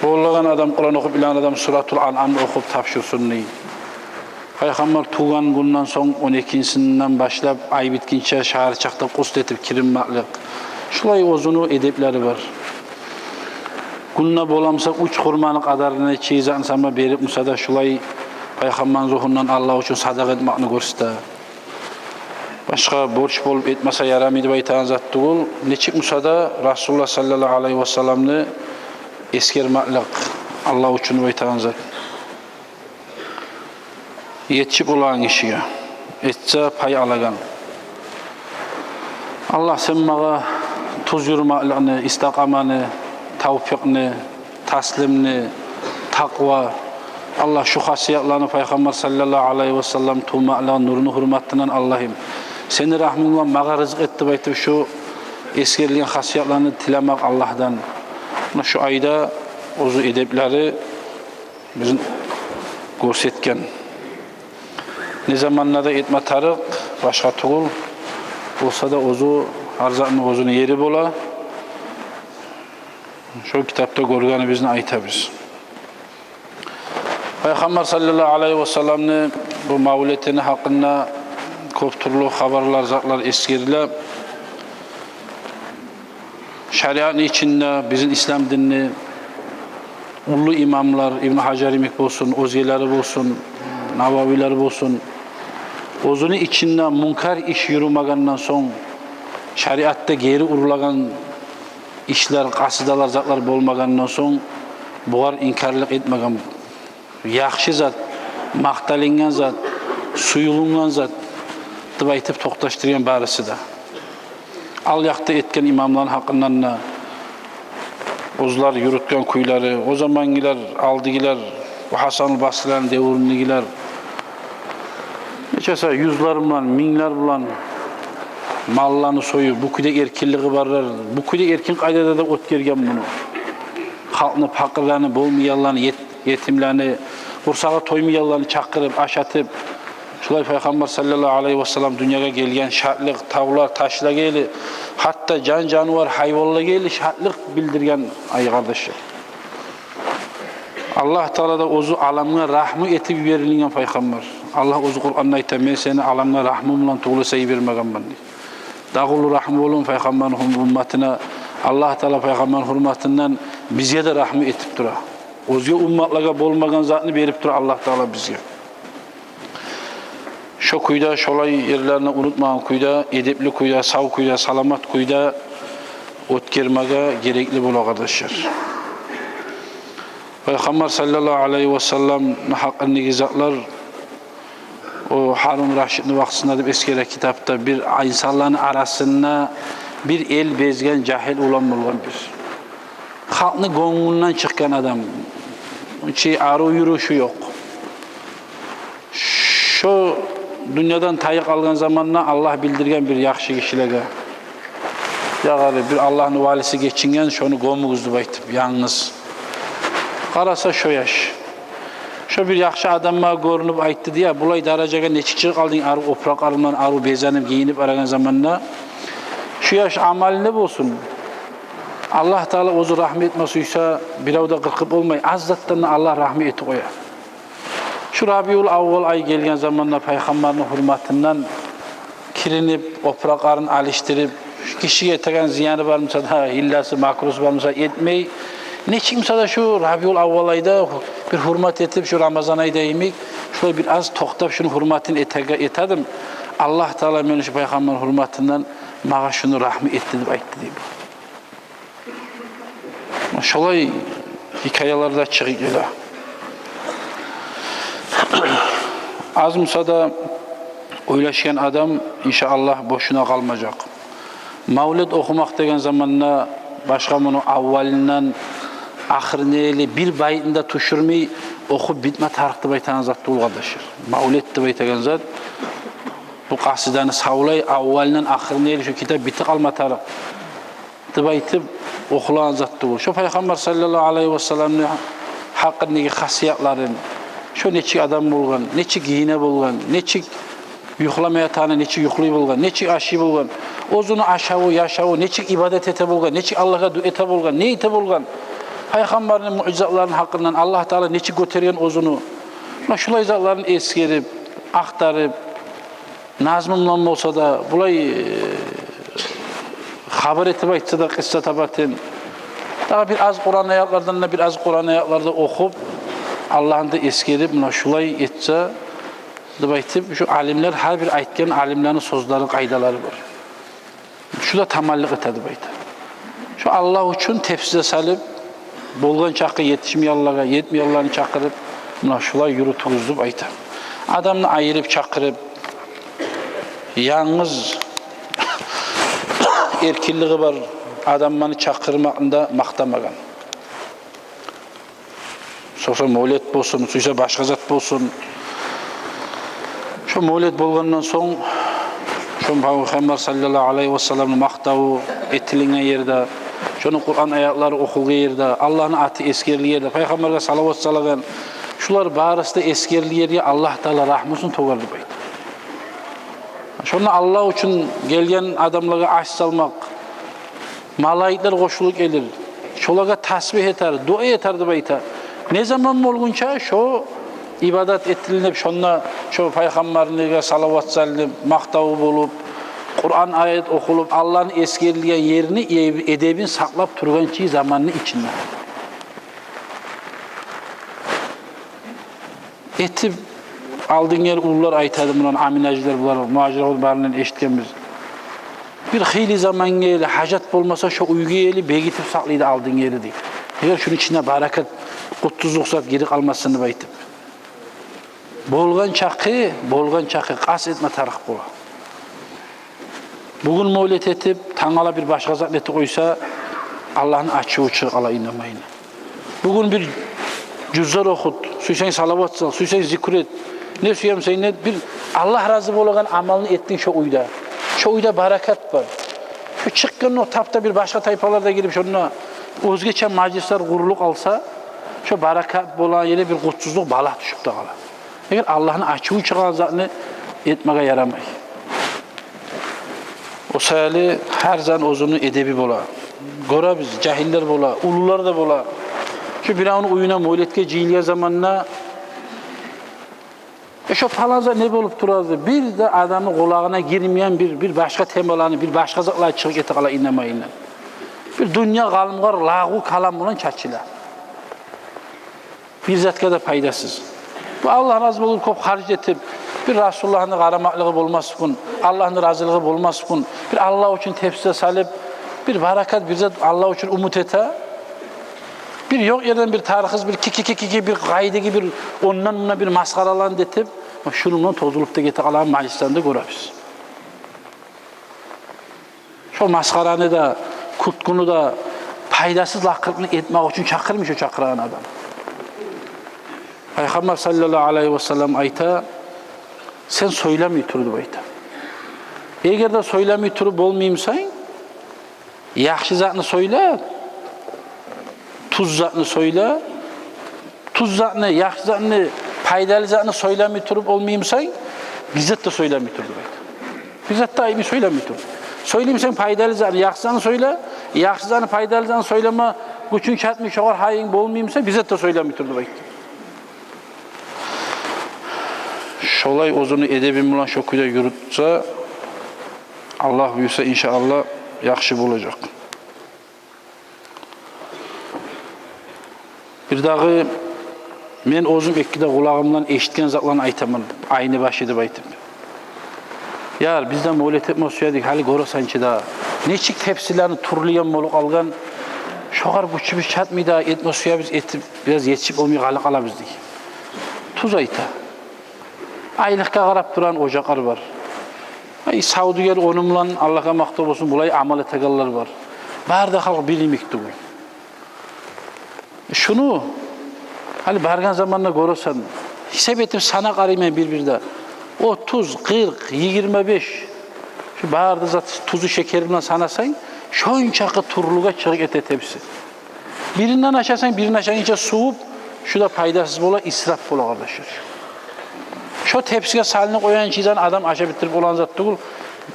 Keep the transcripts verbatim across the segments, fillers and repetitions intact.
Болагъан адам, Къуран охуп билеген адам Суратул Анъамны охуп тапшурсун дей. Пайхаммар тувгъан гюнден сонг он экинчисинден башлап ай битгинче шагьарчакъда къуст этип киринмеклик. Шулай оьзюню эдеплери бар. Гюнде боламса уьч хурманы къадарына чейин сама берип буса да, шулай Пайхаммарны рухундан Аллагь учун садакъа этмекни гёрсете. Башгъа борч болуп этмесе ярамай деп айтагъан зат тюгюл. Нечик буса да Расулуллагь саллаллагьу алайгьи васалламны эсгермеклик Аллагь учун деп айтагъан зат. Етишип болагъан гишиге этсе пай алагъан. Аллагь, сен магъа тюз юрюмекликни, истикъаманы, тавфикъны, таслимни, такъва. Аллагь, шу хасиятланы Пайхаммар саллаллагьу алайгьи васаллам тувмакълыгъы нурну гьюрматындан, Аллагьым, сени рагьмунг булан магъа ризкъ эт деп айтып, шу эсгерилген хасиятланы тилемек Аллагьдан. Муна шу айда оьзю эдеплери бизин гёрсетген. Не заманда да этме тарыкъ, башгъа тюгюл. Болса да оьзю, гьар затны оьзюню ери бола. Шо китапда гёргенибизни айтабыз. Пайхаммар саллаллагьу алайгьи васалламны бу мавлетини гьакъында кёп тюрлю хабарлар, затлар эсгериле. Шариатны ичинде, бизин ислам динни уллу имамлар, Ибну Гьажар йимик болсун, оьзгелери болсун, Нававилер болсун, оьзюню ичинде мункар иш юрюмегенден сонг, шариатда гери урулагъан ишлер, къасидалар, затлар болмагъандан сонг, бугъар инкарлыкъ этмеген. Яхшы зат, макъталынгъан зат, сююлюнген зат деп айтып токъташдыргъан барысы да. Ал якъда этген имамланы гьакъындан да, оьзлер юрютген кюйлери, о замангилер, алдыгилер, бу Гьасанул Басрилени девюрюндегилер, нечесе юзлер булан, минглер булан малланы союп, бу кюйде эркинлиги барлар, бу кюйде эркин къайдада да оьтгерген муну. Халкъны, пакъырланы, болмайгъанланы, ет-, етимлени, къурсагъы тоймайгъанланы чакъырып, ашатып, шулай Пайхаммар саллаллагьу алайгьи васаллам дюньягъа гелген шатлыкъ, тавлар, ташлар гели, гьатта жан-жанывар, гьайванлар гели шатлыкъ билдирген, ай къардашлар. Аллагь Таала да оьзю аламгъа рагьму этип йиберилинген Пайхаммар. Аллагь оьзю Къуранда айта: «Мен сени аламгъа рагьмум булан тюгюл эсе йибермегенмен», — дей. Дагъы уллу рагьму болуп Пайхаммарны гьум-, умматына, Аллагь Таала Пайхаммарны гьюрматындан бизге де рагьму этип тура. Оьзге умматлагъа болмагъан затны берип тура Аллагь Таала бизге. Шо кюйде, шолай ерлерин унутмагъан кюйде, эдепли кюйде, сав кюйде, саламат кюйде оьтгермеге герекли бола, къардашлар. Пайхаммар саллаллагьу алайгьи васалламны гьакъындагъы затлар, о Гьарун Рашидни вакътисинде деп эсгере китапда, бир инсанланы арасында бир эл безген жагьил улан болгъан бир. Халкъны гёнгюнден чыкъгъан адам. Чи арив юрюшю ёкъ. Шо дюньядан тайып къалгъан заманда Аллагь билдирген бир яхшы гишилеге: «Я къари, бир Аллагьны валиси гечинген, шону гёмюгюз», — деп айтып, янгыз. Къараса, шо яш. Шо бир яхшы адамгъа гёрюнюп айтды дей: «Я, булай даражагъа нечик чыгъып къалдынг, арив опуракълар булан, арив безенип, гийинип барагъан заманда?» Шо яш амалы не болсун? Аллагь Таала оьзю рагьму этме сюйсе, бирев де къыркъып болмай, аз затдан да Аллагь рагьму этип къоя. Шу Рабиул Аввал ай гелген заманда Пайхаммарны гьюрматындан киринип, опуракъларын алышдырып, гишиге этеген зияны бар буса да, гьилласы, макрусу бар буса этмей, нечик буса да шу Рабиул Аввал айда бир гьюрмат этип, шу Рамазан айда йимик, шулай бир аз токътап шуну гьюрматын этеге-, этедим. Аллагь Таала мени шу Пайхаммарны гьюрматындан магъа шуну рагьму этди деп айтды дей бу. Шолай гьикаялар да чыгъып геле. Аз буса да ойлашгъан адам, иншааллагь, бошуна къалмажакъ. Мавлет охумакъ деген заманда башгъа муну аввалындан ахырына ерли бир байтын да тюшюрмей охуп битме тарыкъ деп айтагъан зат тюгюл, къардашлар. Мавлет деп айтагъан зат, бу къасиданы савлай аввалындан ахырына ерли шу китап битип къалма тарыкъ деп айтып охулагъан зат тюгюл. Шо Пайхаммар саллаллагьу алайгьи васалламны гьакъындагъы хасиятларын, шо нечик адам болгъан, нечик гийине болгъан, нечик юхлама ятагъанда нечик юхлай болгъан, нечик ашай болгъан, оьзюню ашаву, яшаву, нечик ибадат эте болгъан, нечик Аллагьгъа дуа эте болгъан, не эте болгъан, Пайхаммарны муъжизатларыны гьакъындан, Аллагь Таала нечик гётерген оьзюню, муна шулай затларын эсгерип, ахтарып, назму булан болса да, булай, э, хабар этип айтса да, къысса табатын. Дагъы бир аз Къуран аятлардан да, бир аз Къуран аятлар да охуп, Аллагьны да эсгерип, муна шулай этсе деп айтып, шу алимлер, гьар бир айтгъан алимлени сёзлери, къайдалары бар. Шу да таманлыкъ эте деп айта. Шу Аллагь учун тепсиге салып, болгъан чакъы етишмейгенлеге, етмейгенлени чакъырып, муна шулай юрютюгюз деп айта. Адамны айырып чакъырып, янгыз эркинлиги бар адамланы чакъырмакъны да макътамагъан. Сюйсе мавлет болсун, сюйсе башгъа зат болсун. Шо мавлет болгъандан сонг, шо Пайхаммар саллаллагьу алайгьи васалламны макътаву этилинген ерде, шону Къуран аятлары охулгъан ерде, Аллагьны аты эсгерилген ерде, Пайхаммаргъа салават салагъан, шулар барысы да эсгерилген ерге Аллагь Таала рагьмусун тёгер деп айта. Шонда Аллагь учун гелген адамлагъа аш салмакъ, малайиклер къошулуп гелир. Шолагъа тасбигь этер, дуа этер деп айта. Не заман болгъунча шо ибадат этилинип, шонда шо Пайхаммаргъа салават салынып, макътаву болуп, Къуран аят охулуп, Аллагьны эсгерилген ерни, э-, эдебин сакълап тургъанча заманны ичинде. Этип, алдынгъы ер уллулар айтады, мунан Амин-гьажилер, булар, мугьажирлер, барындан эшитгенбиз. Бир хыйлы замангъа ерли, гьажат болмаса, шо уьйге ерли бегитип сакълайды алдынгъы ерни дей. Эгер шуну ичине баракат, къутсузлукъ зат гирип къалмасын деп айтып. Болгъан чакъы, болгъан чакъы къаст этме тарыкъ бола. Бугюн мавлет этип, тангала бир башгъа зат этип къойса, Аллагьны ачуву чыгъып къала, инанмайман. Бугюн бир жузлар охут, сюйсенг салават сал, сюйсенг зикру эт. Не сюемсенг эт, бир Аллагь рази болагъан амалны этдинг шо уьйде. Шо уьйде баракат бар. Шо чыкъгъан о тапда бир башгъа тайпалар да гелип, шонда оьзгече мажлислер къурулуп къалса, шо баракат болагъан ерге бир къутсузлукъ, балагь тюшюп де къала. Эгер Аллагьны ачуву чыгъагъан затны этмеге ярамай. О саялы гьар затны оьзюню эдеби бола. Гёребиз, жагьиллер бола, уллулар да бола. Шу биревню уьюне мавлетге жыйылгъан заманда, э, шо палан зат не болуп турады? Бир де адамны къулагъына гирмейген бир, бир башгъа темаланы, бир башгъа затлар чыгъып гете къала, инанмайман. Бир дюнья къалмагъар лагъу калам булан чачыла. Бир затгъа да пайдасыз. Бу Аллагь рази болуп кёп харж этип, бир Расулуллагьны къарамакълыгъы болмас бу, Аллагьны разилиги болмас бу, бир Аллагь учун тепсиге салып, бир баракат, бир зат Аллагь учун умут эте. Бир ёкъ ерден бир тарыкъсыз, бир ки-ки-ки-ки, бир къайдагъы бир ондан мундан бир масхараланы да этип, шуну булан тозулуп да гете къалагъан мажлислени де гёребиз. Шо масхараны да, кюткюню де, пайдасыз лакъырны этмек учун чакъырмай шо чакъырагъан адам. Пайхаммар саллаллагьу алайгьи васаллам айта: «Сен сёйлемей тур», — деп айта. Эгер де сёйлемей туруп болмаймысан, яхшы затны сёйле, тюз затны сёйле, тюз затны, яхшы затны, пайдалы затны сёйлемей туруп болмаймысан, бир зат да сёйлемей тур, деп айта. Бир зат да айтмай, сёйлемей тур. Сёйлеймисен пайдалы затны, яхшы затны сёйле, яхшы затны, пайдалы затны сёйлеме гючюнг чатмай, шогъар гьайынг болмаймыса, бир зат да сёйлемей тур, деп айта. Шолай оьзюню эдеби булан шо кюйде юрютсе, Аллагь буюрса, иншааллагь, яхшы болажакъ. Бирдагъы, мен оьзюм эки де къулагъым булан эшитген затланы айтаман, айны башы деп айтып. Яр, биз де мавлет этме сюедик, гьали гёресен чи де, нечик тепсилени тюрлюген болуп къалгъан, шогъар гючюбюз чатмай да, этме сюебиз, этип, бираз етишип болмай къала къалабыз, дей. Тюз айта. Айлыкъгъа къарап турагъан ожакълар бар. Ай, савдюгер, ону булан, Аллагьгъа макътав болсун, булай амал этегенлер бар. Бары да халкъ бир йимик тюгюл. Шуну гьали баргъан заманда гёресен, гьисап этип санап къарайман бир-бирде. Отуз, къыркъ, йигирма беш. Шу бары да зат, тюзю, шекери булан санасанг, шончакъы тюрлюге чыгъып гете тепси. Биринден ашасанг, бирин ашагъынча сувуп, шу да пайдасыз бола, исрап бола, къардашлар. Шо тепсиге салынып къоягъан чизан адам ашап битирип болагъан зат тюгюл,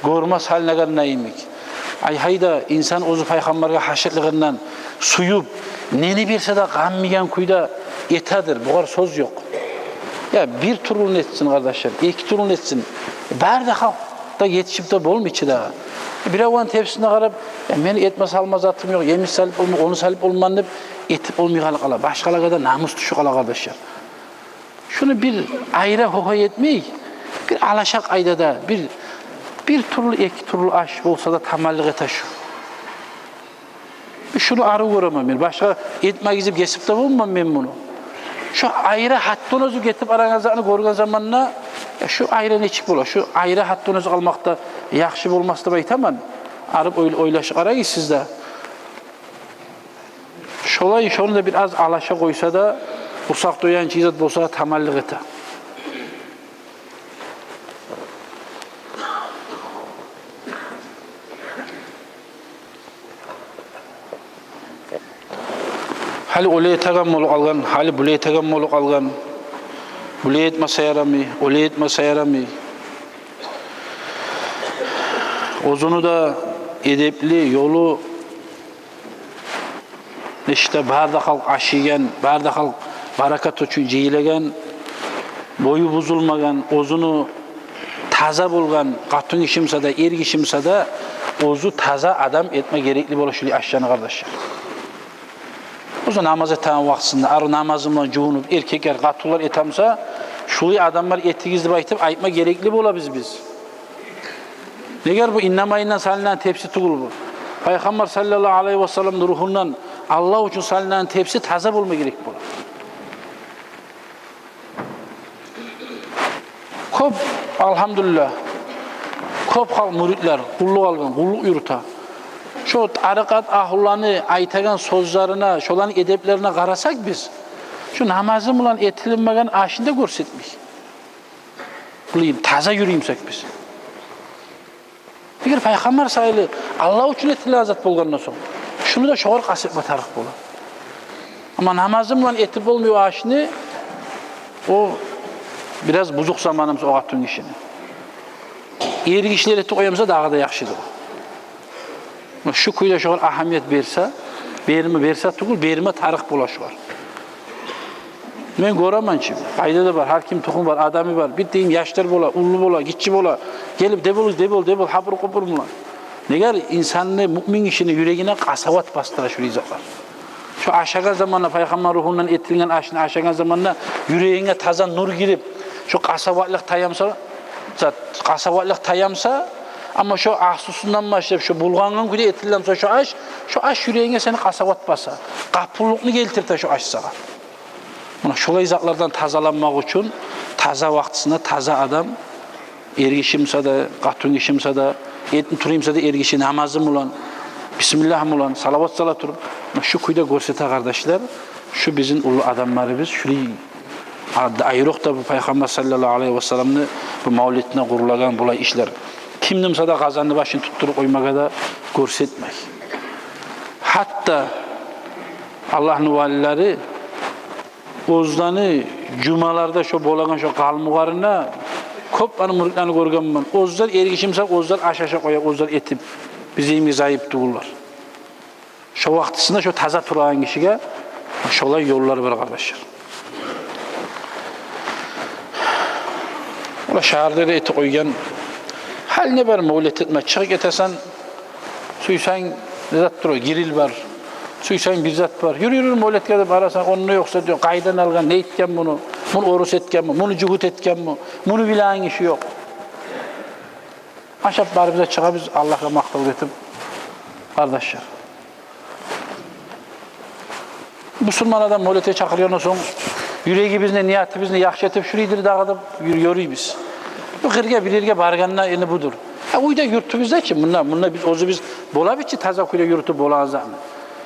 гёрме салынагъан йимик. Ай-гьай да, инсан оьзю пайхаммаргъа гьашыкълыгъындан сююп, нени берсе де къанмайгъан кюйде этедир. Бугъар сёз ёкъ. Я бир тюрлюн этсин, къардашлар, эки тюрлюн этсин. Бары да халкъ да етишип де болмай чы дагъы. Биревню тепсисине къарап, «Я, мени этме салма затым ёкъ, емиш салып болма, ону салып болман», — деп, этип болмай къала, къала. Башгъалагъа да намус тюшюп къала, къардашлар. Шуну бир айра гьо-гьой этмей, бир алаша къайдада, бир, бир тюрлю, эки тюрлю аш болса да таманлыкъ эте шу. Шуну арив гёремен мен. Башгъа этмегиз деп гесип де болмайман мен муну. Шу айра гьаттан оьзю гетип барагъан затны гёрген заманда, я, шу айра нечик бола? Шу айра гьаттан оьзю къалмакъ да яхшы болмас деп айтаман. Арив ой-, ойлашып къарагъыз сиз де. Шолай, шону да бир аз алаша къойса да, къурсакъ доягъан чы зат болса да таманлыкъ эте. Гьали олай этеген болуп къалгъан, гьали булай этеген болуп къалгъан. Булай этмесе ярамай, олай этмесе ярамай. Оьзюню де эдепли ёлу, ишде бары да халкъ ашайгъан, бары да халкъ баракат учун жыйылагъан, бою бузулмагъан, оьзюню таза болгъан, къатынгиши буса да, эргиши буса да, оьзю таза адам этме герекли бола шулай ашланы, къардашлар. Оьзю намаз этеген вакътисинде, арив намазы булан жувунуп, эркеклер, къатынлар эте буса, шулай адамлар этигиз деп айтып, айтма герекли болабыз биз. Негер бу иннамайындан салынгъан тепси тюгюл бу. Пайхаммар саллаллагьу алайгьи васалламны ругьундан Аллагь учун салынгъан тепси таза болма герек бола. Кёп, алгьамдулиллагь, кёп халкъ мюридлер, къуллукъ алгъан, къуллукъ юрюте. Шо тарикъат агьлуланы айтагъан сёзлерине, шоланы эдеплерине къарасакъ биз, шо намазы булан этилинмеген ашны да гёрсетмей. Къылайым, таза юрюй бусакъ биз. Эгер Пайхаммар саялы Аллагь учун этилеген зат болгъандан сонг, шуну да шогъар къаст этме тарыкъ бола. Амма намазы булан этип болмай о ашны, о бираз бузукъ заманы буса о къатынгишини. Эргишилер этип къоя буса, дагъы да яхшыдыр о. Шу кюйде шогъар агьамият берсе, берме, берсе тюгюл, берме тарыкъ бола шогъар. Мен гёремен чи, къайда да бар, гьар ким тухум бар, адамы бар, бир тюрлю яшлар бола, уллу бола, гиччи бола, гелип: «Де бол, де бол, де бол», гьапур-къупур булан. Негер инсанны, муъмин гишини юрегине къасават басдыра шулай затлар. Шо ашагъан заманда, Пайхаммар ругьундан этилген ашны ашагъан заманда юрегинге таза нур гирип, шо къасаватлыкъ тая буса, зат, къасаватлыкъ тая буса, амма шо агъзусундан башлап, шо булгъангъан кюйде этилген буса шо аш, шо аш юрегинге сени къасават баса, къапуллукъну гелтирте шо аш сагъа. Муна шолай затлардан тазаланмакъ учун таза вакътисинде таза адам, эргиши буса да, къатынгиши буса да, этип тура буса да эргиши, намазы булан, бисмиллагь булан, салават сала туруп, муна шу кюйде гёрсете, къардашлар. Шу бизин уллу адамларыбыз, шулай ад-, айрокъда бу Пайхаммар саллаллагьу алайгьи васалламны бу мавлетине къурулагъан булай ишлер. Кимни буса да къазанны башын тутдуруп къоймагъа да гёрсетмей. Гьатта Аллагьны валилери оьзлени жумаларда шо болагъан шо къалмугъарына кёп аны мюритлени гёргенмен. Оьзлер эргиши буса, оьзлер аш ашап къоя, оьзлер этип, бизин йимик зайып тюгюллер. Шо вакътисинде шо таза турагъан гишиге шолай ёллар бар, къардашлар. Ола шагьарда да этип къойгъан. Гьали не бар мавлет этме? Чыгъып гетесен, сюйсенг, не зат тура, гриль бар. Сюйсенг, бир зат бар. Юрю, юрю, мавлетге деп барасан, онда ёкъ зат ёкъ. Къайдан алгъан, не этген муну? Муну орус этгенми? Муну жугьут этгенми? Муну билеген гиши ёкъ. Ашап барыбыз да чыгъабыз, Аллагьгъа макътав этип, къардашлар. Бусурман адам мавлетге чакъыргъандан сонг, юрегибизни, ниятыбызны яхшы этип, шулайдыр дагъы деп юр-, юрюйбюз. Бу къыргъа, бир ерге баргъанда энни будур. Гьа, уьйде, юртубузда чы, мунда, мунда биз оьзюбюз болабыз чы таза кюйде юрютюп болагъан затны.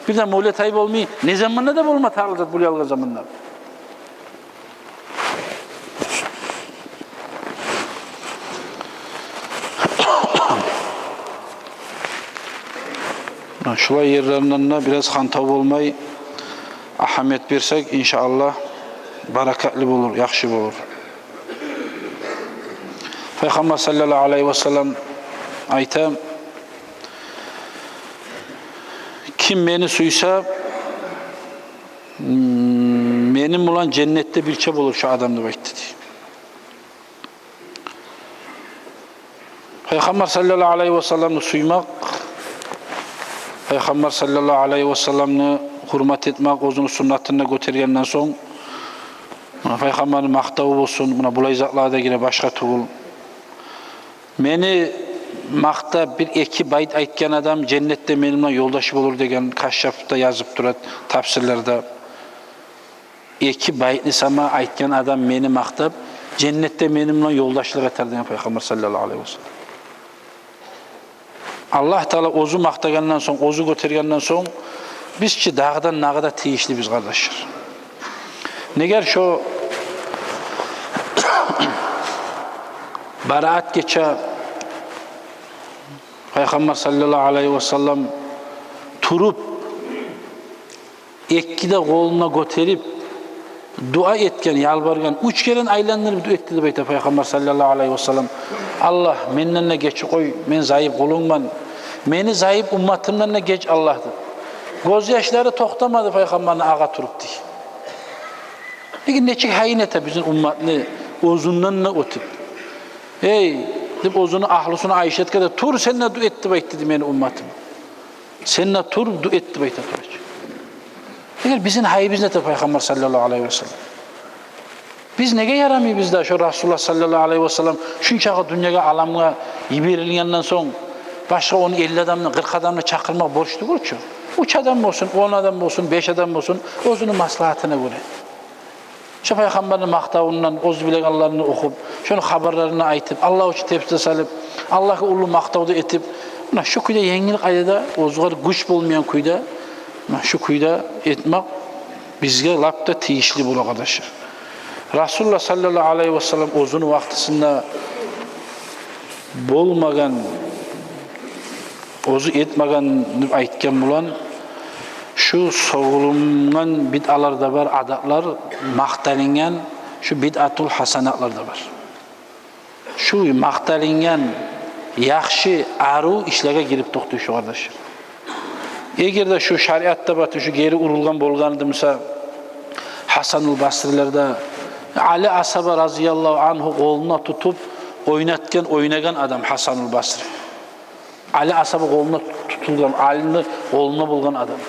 Бир де мавлет ай болмай, не заманда да болма тарыкъ зат, булай алгъан заманда. Шулай ерлеринден де бираз хантав болмай, агьамият берсек, иншааллагь, баракатлы болур, яхшы болур. Пайхаммар саллаллагьу алайгьи васаллам айта: Ким мени сюйсе, м, мени булан женнетде бирче болур шу адам», — деп айтды дей. Пайхаммар саллаллагьу алайгьи васалламны сюймек, Пайхаммар саллаллагьу алайгьи васалламны гьюрмет этмек, оьзюню суннатын да гётергенден сонг, муна, Пайхаммарны макътаву болсун, муна, булай затлар да гире, башгъа тюгюл. «Мени макътап, бир-эки байт айтгъан адам женнетде мени булан ёлдаш болур», — деген Кашшафда язып турат, тафсирлерде. «Эки байтны сама айтгъан адам мени макътап, женнетде мени булан ёлдашлыкъ этер», — деген Пайхаммар саллаллагьу алайгьи васаллам. Аллагь Таала оьзю макътагъандан сонг, оьзю гётергенден сонг, биз чи дагъыдан-дагъы да тийишлибиз, къардашлар. Негер шо Бараат гече Пайхаммар саллаллагьу алайгьи васаллам туруп, эки де къолун да гётерип, дуа этген, ялбаргъан, уьч керен айландырып дуа этди деп айта Пайхаммар саллаллагьу алайгьи васаллам: «Аллагь, менден де гечип къой, мен зайып къулунгман. Мени зайып умматымдан да геч, Аллагь», — деп. Гёзьяшлары токътамады Пайхаммарны агъа туруп дей. Легин нечик гьайын эте бизин умматны оьзюнден де оьтюп. «Эй, — деп, оьзюню агьлюсюне, Айшатгъа да, — тур, сен де дуа эт, — деп айтды дей, — мени умматым. Сен де тур, дуа эт», — деп айта турачы. Эгер бизин гьайыбыз не эте Пайхаммар саллаллагьу алайгьи васаллам? Биз неге ярамайбыз да шо Расулуллагь саллаллагьу алайгьи васаллам шунчакъы дюньягъа, аламгъа йиберилгенден сонг, башгъа он, элли адамны, къыркъ адамны чакъырмакъ борч тюгюл чю. Уьч адам болсун, он адам болсун, беш адам болсун, оьзюню маслагьатына гёре. Шо Пайхаммарны макътавундан оьз билегенлерин охуп, шону хабарларын айтып, Аллагь учун тепсире салып, Аллагьгъа уллу макътав да этип, муна шу кюйде енгил къайдада, оьзюгер гюч болмайгъан кюйде, муна шу кюйде этмек бизге лап да тийишли бола, къардашлар. Расулуллагь саллаллагьу алайгьи васаллам оьзюню вакътисинде болмагъан, оьзю этмеген деп айтгъан булан, шу сёгюлюнген бидъалар да бар, адатлар, макъталынгъан шу бидъатул гьасанатлар да бар. Шу макъталынгъан яхшы, арив ишлеге гирип токътай шу, къардашлар. Эгер де шу шариатда батып шу гери урулгъан болгъан эди буса, Гьасанул Басрилер де, Али асгьаба разияллагьу ангьу къолуна тутуп ойнатгъан, ойнагъан адам Гьасанул Басри. Али асгьаба къолуна тутулгъан, Алини къолунда болгъан адам.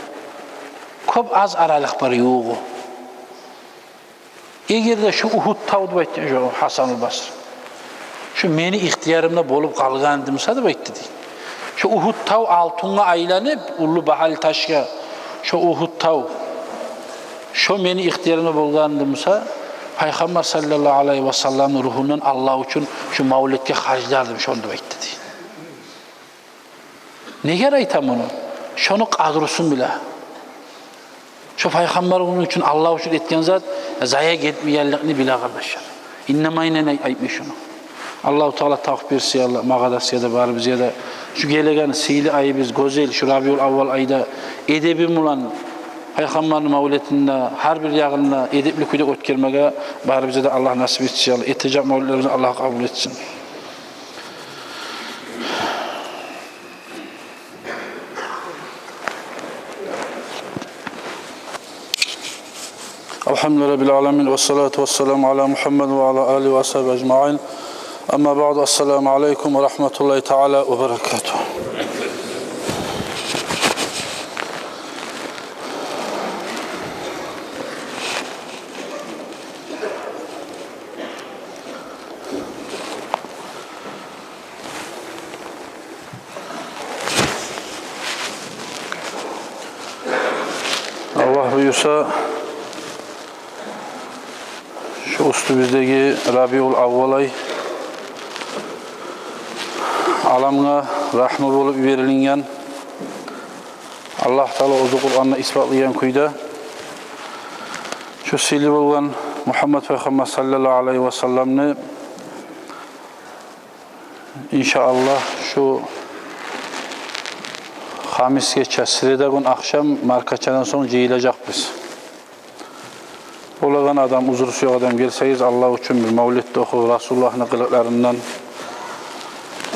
Кёп аз аралыкъ бар, ювугъу. Эгер де шу Угьуд тав, деп айтды шо Гьасанул Басри, шу мени ихтиярымда болуп къалгъан эди буса, деп айтды дей, шу Угьуд тав алтынгъа айланып, уллу багьалы ташгъа, шо Угьуд тав, шо мени ихтиярымда болгъан эди буса, Пайхаммар саллаллагьу алайгьи васалламны ругьундан Аллагь учун шу мавлетге харжлардым шону, деп айтды дей. Неге айтаман муну? Шону къадрусун биле. Шо Пайхаммар учун, Аллагь учун этген зат зая гетмейгенликни биле, къардашлар. Иннемайнен ай-, айтмай шуну. Аллагьу Таала тавпикъ берсин, я Аллагь, магъа да, сизге де, барыбызгъа да. Шу гелеген сыйлы айыбыз, гёзел шу Рабиул Аввал айда эдеби булан Пайхаммарны мавлетин де гьар бир ягъын да эдепли кюйде оьтгермеге барыбызгъа да Аллагь насип этсин, я Аллагь. Этежек мавлетлерибизни Аллагь къабул этсин. الحمد لله رب العالمين، والصلاة والسلام على محمد وعلى آله وأصحابه أجمعين. أما بعد، السلام عليكم ورحمة الله تعالى وبركاته. Аллагь буюрса, шу уьстюбюздеги Рабиул Аввал ай, аламгъа рагьму болуп йиберилинген, Аллагь Таала оьзю Къуранда исбатлайгъан кюйде, шу сыйлы болгъан Мугьаммад Пайхаммар саллаллагьу алайгьи васалламны, иншааллагь, шу хамис гече, среда гюн ахшам маркачадан сонг жыйылажакъбыз. Болагъан адам, узрусу ёкъ адам гелсегиз, Аллагь учун бир мавлет де охуп, Расулуллагьны къылыкъларындан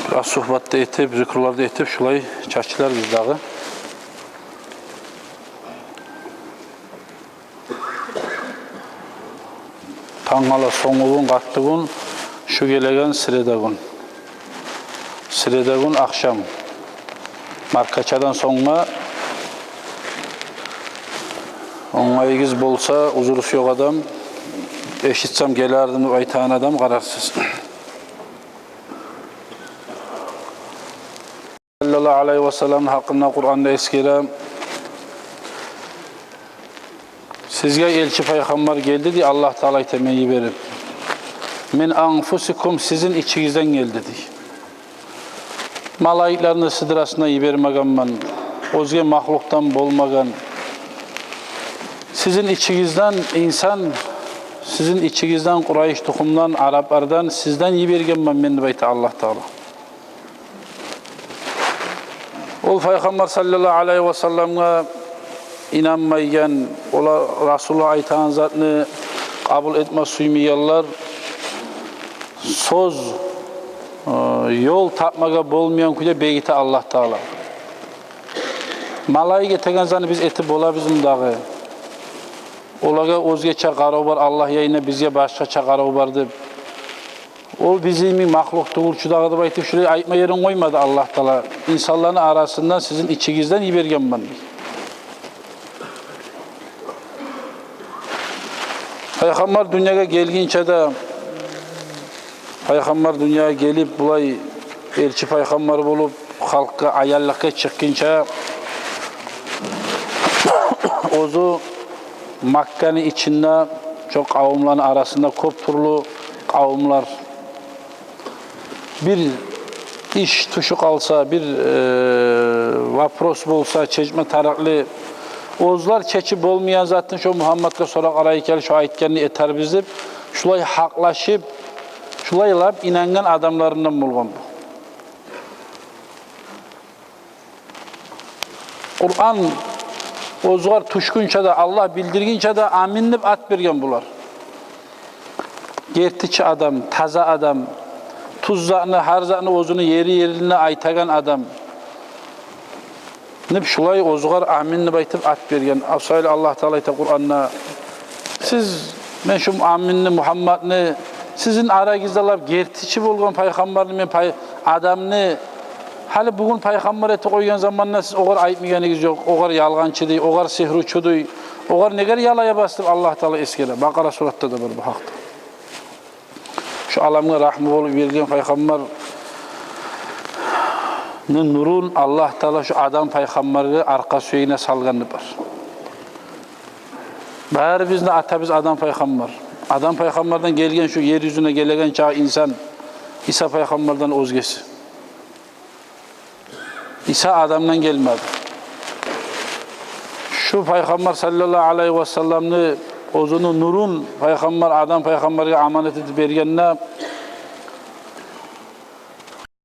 бир аз сугьбат да этип, зикрулар да этип, шулай чачыларбыз дагъы. Тангала сонгугюн, къаттыгюн, шу гелеген среда гюн. Среда гюн ахшам. Маркачадан сонг онгайыгъыз болса, узурусу ёкъ адам, эшитсем гелердим деп айтагъан адам къарарсыз. Саллаллагьу алайгьи ва саллам гьакъында Къуранда эсгере: «Сизге элчи пайхаммар гелди, – дей, – Аллагь Таала айта, мен йиберип. Мин анфусикум, сизин ичигизден гелди, – дей. – Малайиклени сыдрасына йибермегенмен, оьзге махлукъдан болмагъан. Сизин ичигизден инсан, сизин ичигизден Къурайыш тухумдан, араплардан, сизден йибергенмен мен», – деп айта Аллагь Таала. Ол пайхаммар саллаллагьу алайгьи ва салламгъа инанмайгъан, олар Расулуллагь айтагъан затны къабул этме сюймейгенлер, сёз, э, ёл тапмагъа болмайгъан кюйде бегите Аллагь Таала. Малайик этеген затны биз этип болабызмы дагъы? Олагъа оьзгече къарав бар Аллагь янында, бизге башгъача къарав бар деп. Ол бизин йимик махлукъ тюгюл чю дагъы деп айтып, шулай айтма ерин къоймады Аллагь Таала. Инсанланы арасындан сизин ичигизден йибергенмен, дей. Пайхаммар дюньягъа гелгинче де, пайхаммар дюньягъа гелип, булай элчи пайхаммар болуп, халкъгъа, аянлыкъгъа чыкъгъынча, оьзю Макканы ичинде, шо къавумланы арасында кёп тюрлю къавумлар. Бир иш тюшюп къалса, бир, э, вопрос болса, чечме тарыкълы, оьзлер чечип болмайгъан затын шо Мугьамматгъа сорап къарайыкъ гел, шо айтгъанны этербиз деп, шулай гьакълашып, шулай лап инангъан адамларындан болгъан бу. Къуран оьзюгъар тюшгюнче де, Аллагь билдиргинче де амин деп ат берген булар. Гертичи адам, таза адам, тюз затны, гьар затны оьзюню ери-ерине айтагъан адам деп, шулай оьзюгъар амин деп айтып ат берген. О саялы Аллагь Таала айта Къуранда: «Сиз, мен шу аминни, Мугьамматны, сизин арагъызда лап гертичи болгъан пайхаммарны, мен пай-, адамны, гьали бугюн пайхаммар этип къойгъан заманда сиз огъар айтмайгъаныгъыз ёкъ, огъар ялгъанчы дей, огъар сигьручу дей, огъар негер яла ябасыз?» – деп Аллагь Таала эсгере. Бакъара суратда да бар бу гьакъда. Шу аламгъа рагьму болуп йиберилген пайхаммарны нурун Аллагь Таала шу Адам пайхаммарны аркъа сюегине салгъаны бар. Барыбызны атабыз Адам пайхаммар. Адам пайхаммардан гелген шу ер юзюне гелеген чакъы инсан Иса пайхаммардан оьзгеси. Иса Адамдан гелмеди. Шу пайхаммар саллаллагьу алайгьи ва салламны оьзюню нурун пайхаммар Адам пайхаммаргъа аманат этип бергенде,